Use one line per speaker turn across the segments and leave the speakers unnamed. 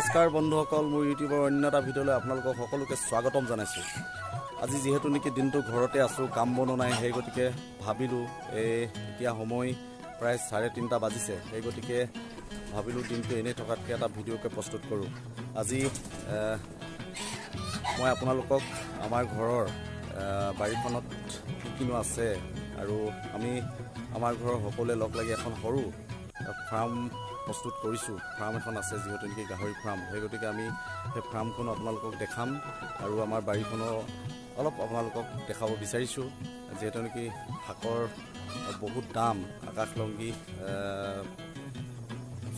নমস্কাৰ বন্ধুসকল, মোৰ ইউটিউবৰ অন্য এটা ভিডিঅ'লৈ আপোনালোকক সকলোকে স্বাগতম জনাইছোঁ। আজি যিহেতু নেকি দিনটো ঘৰতে আছোঁ, কাম বনো নাই, সেই গতিকে ভাবিলোঁ, এই এতিয়া সময় প্ৰায় 3:30 বাজিছে, সেই গতিকে ভাবিলোঁ দিনটো এনেই থকাতকৈ এটা ভিডিঅ'কে প্ৰস্তুত কৰোঁ। আজি মই আপোনালোকক আমাৰ ঘৰৰ বাৰীখনত কি কিনো আছে আৰু আমি আমাৰ ঘৰৰ সকলোৱে লগ লাগি এখন সৰু ফাৰ্ম প্ৰস্তুত কৰিছোঁ। ফাৰ্ম এখন আছে যিহেতু নেকি গাহৰি ফাৰ্ম, সেই গতিকে আমি সেই ফাৰ্মখনো আপোনালোকক দেখাম আৰু আমাৰ বাৰীখনো অলপ আপোনালোকক দেখাব বিচাৰিছোঁ। যিহেতু নেকি শাকৰ বহুত দাম, আকাশলংঘী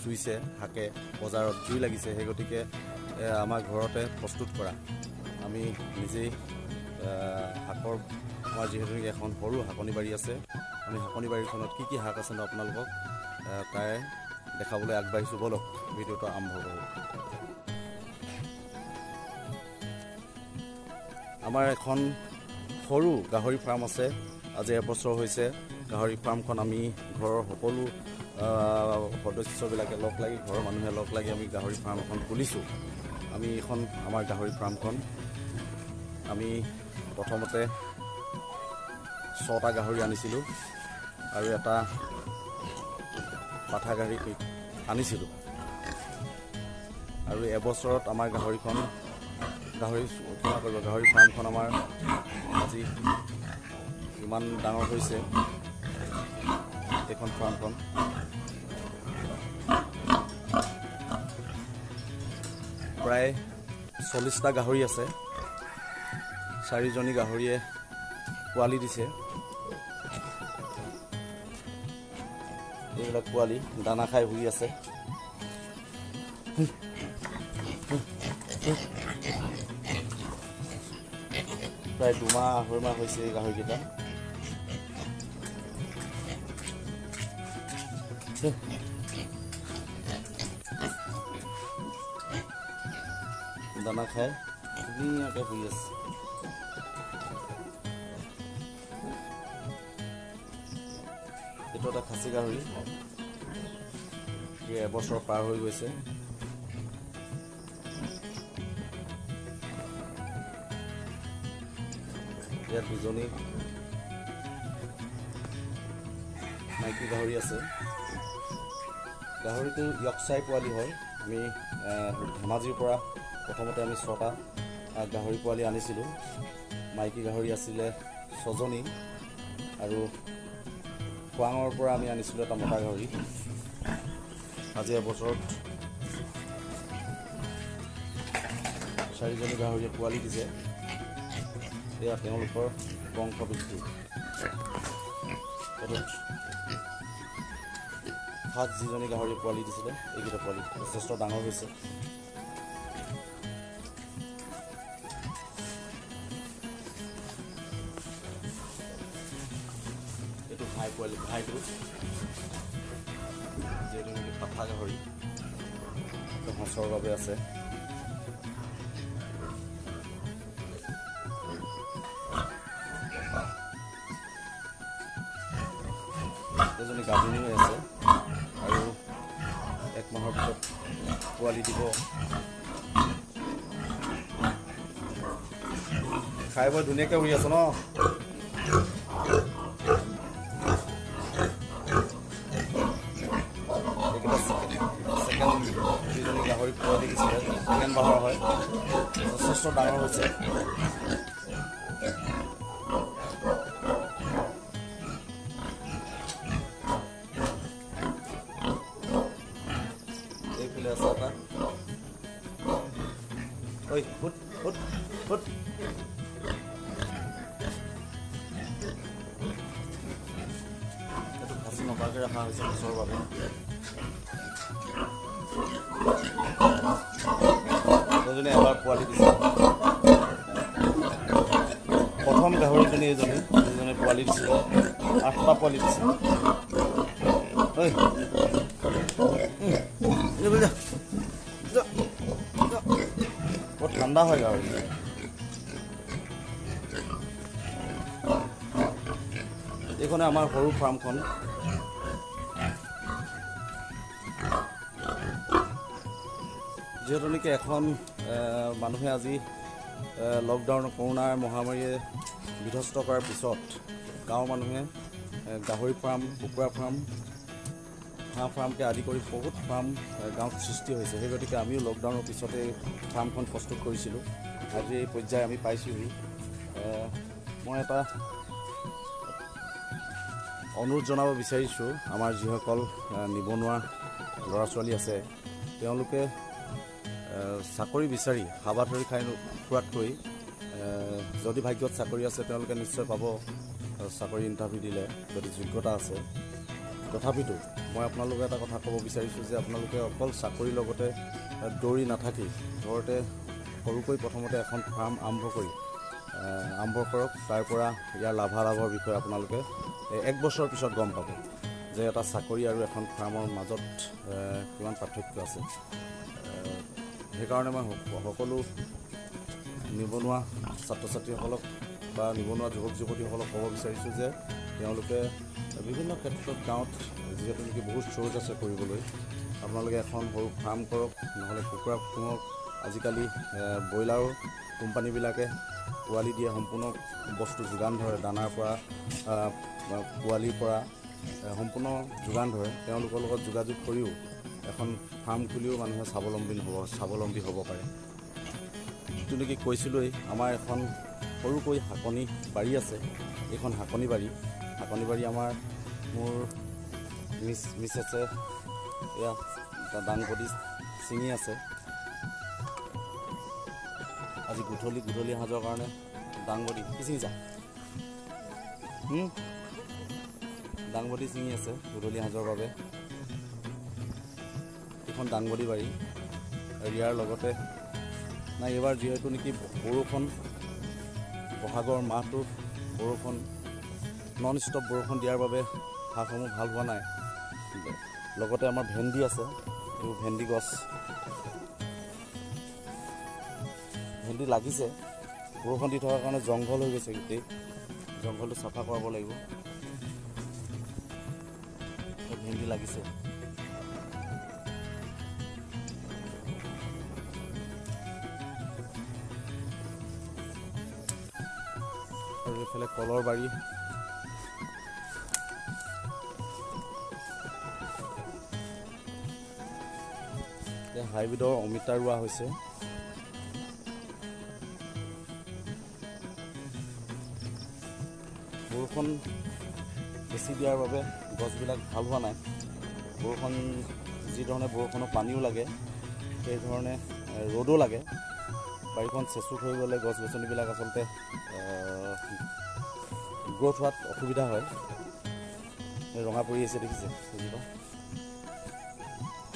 চুইছে শাকে, বজাৰত জুই লাগিছে, সেই গতিকে আমাৰ ঘৰতে প্ৰস্তুত কৰা আমি নিজেই শাকৰ আমাৰ যিহেতু নেকি এখন সৰু শাকনি বাৰী আছে, আমি শাকনি বাৰীখনত কি কি শাক আছে ন আপোনালোকক তাই দেখাবলৈ আগবাঢ়িছোঁ। ব'লক ভিডিঅ'টো আৰম্ভ কৰোঁ। আমাৰ এখন সৰু গাহৰি ফাৰ্ম আছে, আজি এবছৰ হৈছে। গাহৰি ফাৰ্মখন আমি ঘৰৰ সকলো সদস্যবিলাকে লগ লাগি, ঘৰৰ মানুহে লগ লাগি আমি গাহৰি ফাৰ্ম এখন খুলিছোঁ। আমি এইখন আমাৰ গাহৰি ফাৰ্মখন আমি প্ৰথমতে 6টা গাহৰি আনিছিলোঁ আৰু এটা পাঠা গাহৰি আনিছিলোঁ আৰু এবছৰত আমাৰ গাহৰি গাহৰি ফাৰ্মখন আমাৰ আজি ইমান ডাঙৰ হৈছে। এইখন ফাৰ্মখন প্ৰায় 40টা গাহৰি আছে, 4জনী গাহৰিয়ে পোৱালি দিছে। এইবিলাক পোৱালি দানা খাই শুই আছে। প্ৰায় 2 মাহ 2.5 মাহ হৈছে এই গাহৰিকেইটা। দানা খাই ধুনীয়াকৈ শুই আছে। এইটো এটা খাচী গাহৰি, এবছৰ পাৰ হৈ গৈছে। ইয়াত 2জনী মাইকী গাহৰি আছে। গাহৰিটো য়কচাই পোৱালি হয়। আমি ধেমাজিৰ পৰা প্ৰথমতে আমি 6টা গাহৰি পোৱালি আনিছিলোঁ। মাইকী গাহৰি আছিলে 6জনী আৰু খোৱাঙৰ পৰা আমি আনিছিলোঁ এটা মতা গাহৰি। আজি এবছৰত 4জনী গাহৰিয়ে পোৱালি দিছে। এয়া তেওঁলোকৰ বংশবৃদ্ধি। ফাৰ্ষ্ট যিজনী গাহৰি পোৱালি দিছিলে এইকেইটা পোৱালি যথেষ্ট ডাঙৰ হৈছে। এইটো ভাই পোৱালি, ভাইটো যিহেতু নেকি পাঠা গাহৰি সঁচৰ বাবে আছে। এজনী গাভিনী হৈ আছে আৰু 1 মাহৰ পিছত পোৱালি দিব। খাই বৈ ধুনীয়াকৈ শুই আছে ন। এইকেইটা ছেকেণ্ড যিজনী গাহৰি পোৱালি দিছিলে ছেকেণ্ড বাহৰ হয়, যথেষ্ট ডাঙৰ হৈছে। এইফালে আছে এটা। ঐ ফুট ফুট ফুট। এইটো খাচী নকৰাকৈ ৰখা হৈছে মাছৰ বাবে। এজনী এবাৰ পোৱালি দিছে। প্ৰথম গাহৰিজনী এইজনী, যিজনী পোৱালি দিছিলে 8টা পোৱালি দিছে। বৰ ঠাণ্ডা হয় গাহৰি। এইখনে আমাৰ সৰু ফাৰ্মখন। যিহেতু নেকি এখন মানুহে আজি লকডাউন কৰোণাৰ মহামাৰীয়ে বিধ্বস্ত কৰাৰ পিছত গাঁৱৰ মানুহে গাহৰি ফাৰ্ম, কুকুৰা ফাৰ্ম, হাঁহ ফাৰ্মকে আদি কৰি বহুত ফাৰ্ম গাঁৱত সৃষ্টি হৈছে। সেই গতিকে আমিও লকডাউনৰ পিছতে ফাৰ্মখন প্ৰস্তুত কৰিছিলোঁ। আজি এই পৰ্যায় আমি পাইছোঁহি। মই এটা অনুৰোধ জনাব বিচাৰিছোঁ, আমাৰ যিসকল নিবনুৱা ল'ৰা ছোৱালী আছে তেওঁলোকে চাকৰি বিচাৰি হাবাথুৰি খাই ফুৰাতকৈ যদি ভাগ্যত চাকৰি আছে তেওঁলোকে নিশ্চয় পাব। চাকৰি ইণ্টাৰভিউ দিলে যদি যোগ্যতা আছে। তথাপিতো মই আপোনালোকে এটা কথা ক'ব বিচাৰিছোঁ যে আপোনালোকে অকল চাকৰিৰ লগতে দৌৰি নাথাকি ঘৰতে সৰুকৈ প্ৰথমতে এখন ফাৰ্ম আৰম্ভ কৰক। তাৰ পৰা ইয়াৰ লাভালাভৰ বিষয়ে আপোনালোকে এক বছৰৰ পিছত গম পাব যে এটা চাকৰি আৰু এখন ফাৰ্মৰ মাজত কিমান পাৰ্থক্য আছে। সেইকাৰণে মই সকলো নিবনুৱা ছাত্ৰ ছাত্ৰীসকলক বা নিবনুৱা যুৱক যুৱতীসকলক ক'ব বিচাৰিছোঁ যে তেওঁলোকে বিভিন্ন ক্ষেত্ৰত গাঁৱত যিহেতু নেকি বহুত চ'ৰ্চ আছে কৰিবলৈ, আপোনালোকে এখন সৰু ফাৰ্ম কৰক, নহ'লে কুকুৰা পুহক। আজিকালি ব্ৰইলাৰো কোম্পানীবিলাকে পোৱালি দিয়ে, সম্পূৰ্ণ বস্তু যোগান ধৰে, দানাৰ পৰা পোৱালিৰ পৰা সম্পূৰ্ণ যোগান ধৰে। তেওঁলোকৰ লগত যোগাযোগ কৰিও এখন ফাৰ্ম খুলিও মানুহে স্বাৱলম্বী হ'ব পাৰে। যিটো নেকি কৈছিলোঁৱেই, আমাৰ এখন সৰুকৈ শাকনি বাৰী আছে। এইখন শাকনি বাৰী, শাকনি বাৰী আমাৰ মোৰ মিছেছে এয়া দাংবডি ছিঙি আছে। আজি গধূলি সাজৰ কাৰণে দাংবডি কি ছিঙিছা? দাংবডি ছিঙি আছে গধূলি সাজৰ বাবে। এইখন দাংবডি বাৰী। আৰু ইয়াৰ লগতে নাই, এইবাৰ যিহেতু নেকি বৰষুণ, বহাগৰ মাহটো বৰষুণ, নন ষ্টপ বৰষুণ দিয়াৰ বাবে শাকসমূহ ভাল হোৱা নাই। লগতে আমাৰ ভেন্দি আছে, এইবোৰ ভেন্দি গছ, ভেন্দি লাগিছে। বৰষুণ দি থকাৰ কাৰণে জংঘল হৈ গৈছে, গোটেই জংঘলটো চাফা কৰাব লাগিব। ভেন্দি লাগিছে। আৰু এইফালে কলৰ বাৰী, হাইব্ৰিডৰ অমিতা ৰোৱা হৈছে। বৰষুণ বেছি দিয়াৰ বাবে গছবিলাক ভাল হোৱা নাই। বৰষুণ যিধৰণে বৰষুণৰ পানীও লাগে, সেইধৰণে ৰ'দো লাগে। বাৰীখন চেচুক হৈ গ'লে গছ গছনিবিলাক আচলতে গ্ৰ'থ হোৱাত অসুবিধা হয়। ৰঙা পৰি আছে দেখিছে, বুজিবা,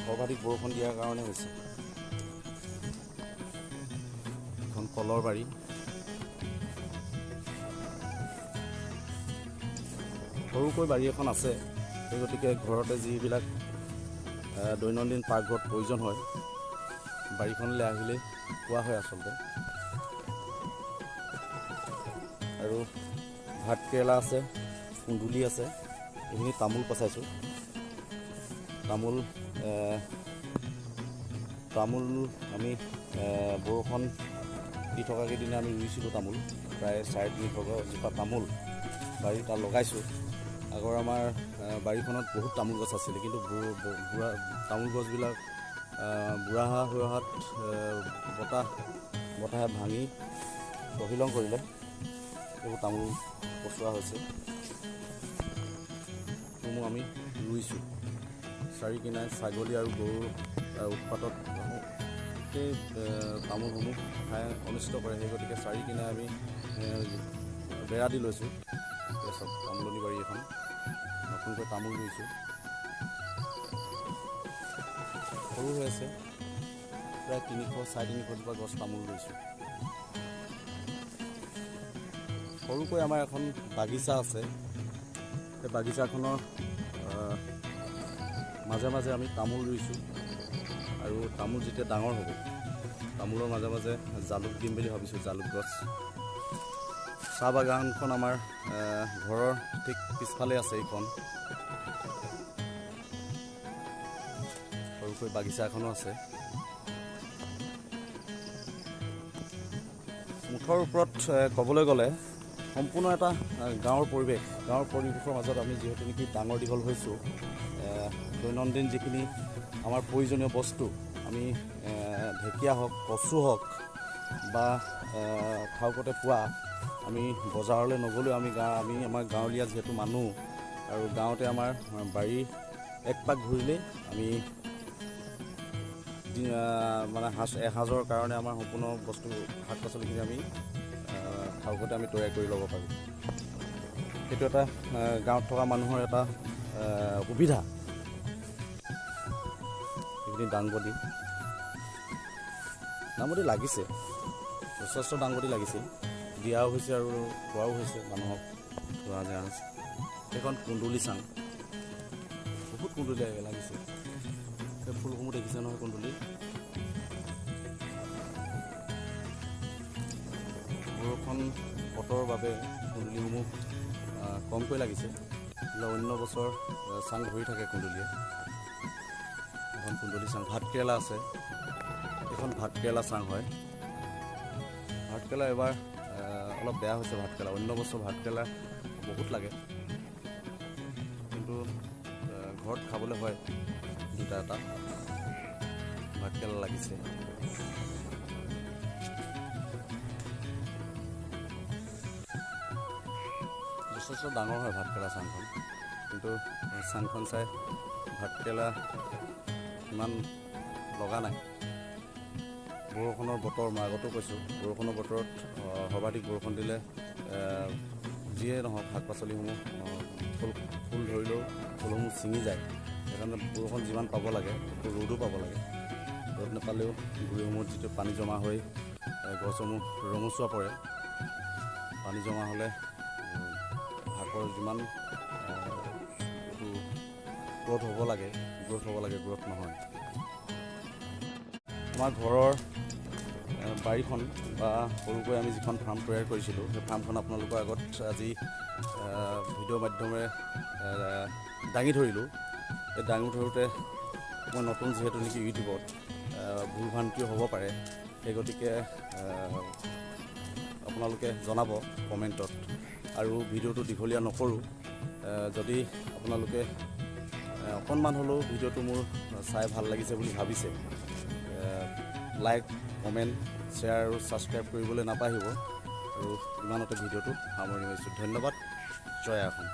সৰ্বাধিক বৰষুণ দিয়াৰ কাৰণে হৈছে। এখন কলৰ বাৰী, সৰুকৈ বাৰী এখন আছে। সেই গতিকে ঘৰতে যিবিলাক দৈনন্দিন পাকঘৰত প্ৰয়োজন হয়, বাৰীখনলৈ আহিলেই পোৱা হয় আচলতে। আৰু ভাত কেৰেলা আছে, কুন্দুলি আছে, এইখিনি তামোল পচাইছোঁ। তামোল আমি বৰষুণ দি থকা কেইদিনা আমি ৰুইছিলোঁ তামোল, প্ৰায় 350 জোপা তামোল বাৰীত তাত লগাইছোঁ। আগৰ আমাৰ বাৰীখনত বহুত তামোল গছ আছিলে, কিন্তু বুঢ়া তামোল গছবিলাক বুঢ়া হৈ অহাত বতাহে ভাঙি তহিলং কৰিলে। এইবোৰ তামোল পচোৱা হৈছে, সমূহ আমি ৰুইছোঁ। চাৰিকিনাৰে ছাগলী আৰু গৰুৰ উৎপাতত গোটেই তামোলসমূহ খাই অনিষ্ট কৰে। সেই গতিকে চাৰিকিনাৰে আমি বেৰা দি লৈছোঁ। এতিয়া চব তামোলনি বাৰী এখন, নতুনকৈ তামোল ৰুইছোঁ, সৰু হৈ আছে। প্ৰায় 300-350 জোপা গছ তামোল ৰুইছোঁ। সৰুকৈ আমাৰ এখন বাগিচা আছে। সেই বাগিচাখনৰ মাজে মাজে আমি তামোল ৰুইছোঁ। আৰু তামোল যেতিয়া ডাঙৰ হ'ব, তামোলৰ মাজে মাজে জালুক দিম বুলি ভাবিছোঁ, জালুক গছ। চাহ বাগানখন আমাৰ ঘৰৰ ঠিক পিছফালে আছে। এইখন সৰুকৈ বাগিচা এখনো আছে। মুঠৰ ওপৰত ক'বলৈ গ'লে সম্পূৰ্ণ এটা গাঁৱৰ পৰিৱেশ। গাঁৱৰ পৰিৱেশৰ মাজত আমি যিহেতু নেকি ডাঙৰ দীঘল হৈছোঁ, দৈনন্দিন যিখিনি আমাৰ প্ৰয়োজনীয় বস্তু আমি ঢেকীয়া হওক, কচু হওক বা থাউকতে পোৱা, আমি বজাৰলৈ নগ'লেও আমি আমাৰ গাঁৱলীয়া যিহেতু মানুহ আৰু গাঁৱতে আমাৰ বাৰী এক পাক ঘূৰিলেই আমি মানে এসাঁজৰ কাৰণে আমাৰ সম্পূৰ্ণ বস্তু শাক পাচলিখিনি আমি থাউকতে আমি তৈয়াৰ কৰি ল'ব পাৰোঁ। সেইটো এটা গাঁৱত থকা মানুহৰ এটা সুবিধা। এইখিনি দাংবডি লাগিছে, যথেষ্ট দাংবডি লাগিছিল, দিয়াও হৈছে আৰু খোৱাও হৈছে মানুহক। ৰাজহাঁহ এইখন কুন্দুলি চাং, বহুত কুন্দুলি লাগিছে। এই ফুলসমূহ দেখিছে নহয় কুন্দুলি। বৰষুণ বতৰৰ বাবে কুন্দুলিসমূহ কমকৈ লাগিছে, অন্য বছৰ চাং ভৰি থাকে কুন্দুলিয়ে। এখন কুন্দুলি চাং, ভাতকেৰেলা আছে, এইখন ভাতকেৰেলা চাং হয়। ভাতকেৰেলা এবাৰ অলপ বেয়া হৈছে ভাতকেৰেলা, অন্য বছৰ ভাতকেৰেলা বহুত লাগে, কিন্তু ঘৰত খাবলৈ হয় দুটা এটা ভাতকেৰেলা লাগিছে। যথেষ্ট ডাঙৰ হয় ভাতকেৰেলা চাংখন, কিন্তু চাংখন চাই ভাতকেৰেলা ইমান লগা নাই। বৰষুণৰ বতৰ, মই আগতো কৈছোঁ, বৰষুণৰ বতৰত সৰ্বাধিক বৰষুণ দিলে যিয়ে নহওক শাক পাচলিসমূহ ফুল ধৰিলেও ফুলসমূহ ছিঙি যায়। সেইকাৰণে বৰষুণ যিমান পাব লাগে ৰ'দো পাব লাগে। ৰ'দ নাপালেও গুৰিসমূহত যিটো পানী জমা হৈ গছসমূহ ৰঙচুৱা পৰে, পানী জমা হ'লে শাকৰ যিমান গ্ৰ'থ হ'ব লাগে, গ্ৰ'থ নহয়। আমাৰ ঘৰৰ বাৰীখন বা সৰুকৈ আমি যিখন ফাৰ্ম তৈয়াৰ কৰিছিলোঁ, সেই ফাৰ্মখন আপোনালোকৰ আগত আজি ভিডিঅ' মাধ্যমেৰে দাঙি ধৰিলোঁ। এই দাঙি ধৰোঁতে মই নতুন যিহেতু নেকি ইউটিউবত ভুল ভ্ৰান্তিও হ'ব পাৰে, সেই গতিকে আপোনালোকে জনাব কমেণ্টত। আৰু ভিডিঅ'টো দীঘলীয়া নকৰোঁ, যদি আপোনালোকে অকণমান হ'লেও ভিডিঅ'টো মোৰ চাই ভাল লাগিছে বুলি ভাবিছে, লাইক, কমেণ্ট, শ্বেয়াৰ আৰু ছাবস্ক্ৰাইব কৰিবলৈ নাপাহৰিব। আৰু ইমানতে ভিডিঅ'টো সামৰণি মাৰিছোঁ। ধন্যবাদ। জয় অসম।